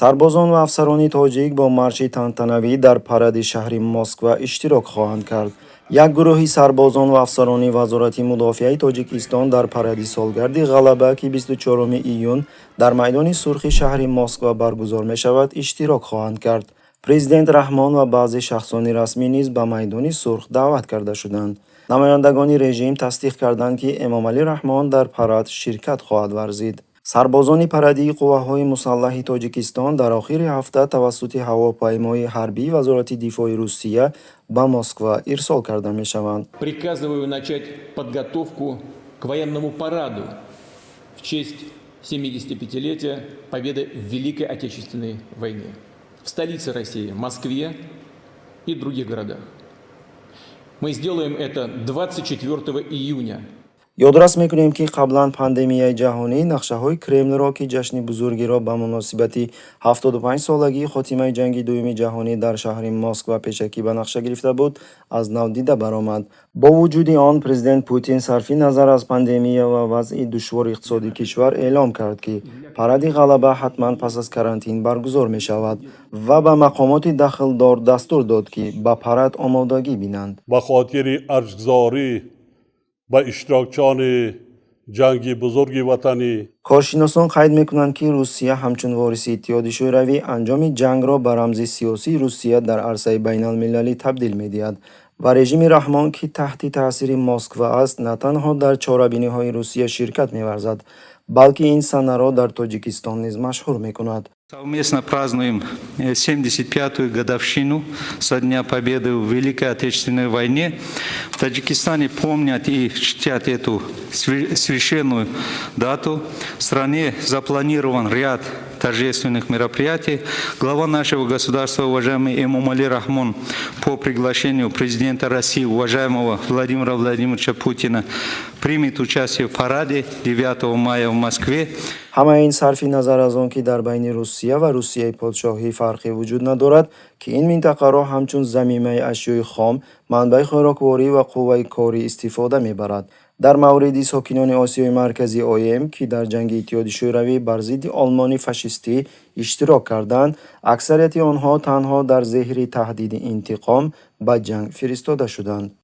Сарбозон ва афсарони тоҷик бо марши тантанавӣ дар паради шаҳри Москва иштирок хоҳанд кард. Як гурӯҳи сарбозон ва афсарони Вазорати мудофиаи Тоҷикистон дар паради солгарди Ғалаба, ки 24 июн дар Майдони Сурхи шаҳри Москва баргузор мешавад, иштирок хоҳанд кард. Президент Раҳмон ва баъзе шахсони расмӣ низ ба Майдони Сурх даъват карда шуданд. Намояндагони режим тасдиқ карданд, ки Эмомалӣ Раҳмон дар парад ширкат хоҳад варзид. Сарбозони парадии қувваҳои мусаллаҳи Тоҷикистон дар охири ҳафта тавассути ҳавопаймои ҳарбии Вазорати дифои Русия ба Москва ирсол карда мешаванд. Приказываю начать подготовку к военному параду в честь 75-летия Победы в Великой Отечественной войне в столице России, Москве и других городах. Мы сделаем это 24 июня. Ёдрас мекунем, ки қаблан пандемияи ҷаҳонӣ нақшаҳои Кремлро, ки ҷашни бузургиро ба муносибати 75 солагии хотимаи Ҷанги Дуюми ҷаҳонӣ дар шаҳри Москва пешакӣ ба нақша гирифта буд, аз нав дида баромад. Бо вуҷуди он, президент Путин сарфи назар аз пандемия ва вазъи душвори иқтисодии кишвар эълом кард, ки паради Ғалаба ҳатман пас аз карантин баргузор мешавад ва ба мақомоти дахлдор дастур дод, ки ба парад омодагӣ бинанд. Ба хотири арҷгузорӣ ба иштирокчиёни Ҷанги Бузурги Ватанӣ. Коршиносон қайд мекунанд, ки Русия ҳамчун вориси Иттиҳоди Шӯравӣ анҷоми ҷангро ба рамзи сиёсии Русия дар арсаи байналмилалӣ табдил медиҳад ва режими Раҳмон, ки таҳти таъсири Москва аст, на танҳо дар чорабиниҳои Русия ширкат меварзад, балки ин санаро дар Тоҷикистон низ машҳур мекунад. Совместно празднуем 75-ю годовщину со Дня Победы в Великой Отечественной войне. В Таджикистане помнят и чтят эту священную дату. В стране запланирован ряд торжественных мероприятий. Глава нашего государства, уважаемый Эмомали Рахмон, по приглашению президента России, уважаемого Владимира Владимировича Путина, примет участие в параде 9 мая в Москве. Ҳамаи ин сарфи назар аз он, ки дар байни Русия ва Русияи подшоҳӣ фарқе вуҷуд надорад, ки ин минтақаро ҳамчун замимаи ашёи хом, манбаи хӯрокворӣ ва қувваи корӣ истифода мебарад. Дар мавриди сокинони Осиёи Марказӣ оем, ки дар ҷанги Иттиҳоди Шӯравӣ бар зидди Олмони фашистӣ иштирок карданд, аксарияти онҳо танҳо дар зеҳри таҳдиди интиқом ба ҷанг фиристода шуданд.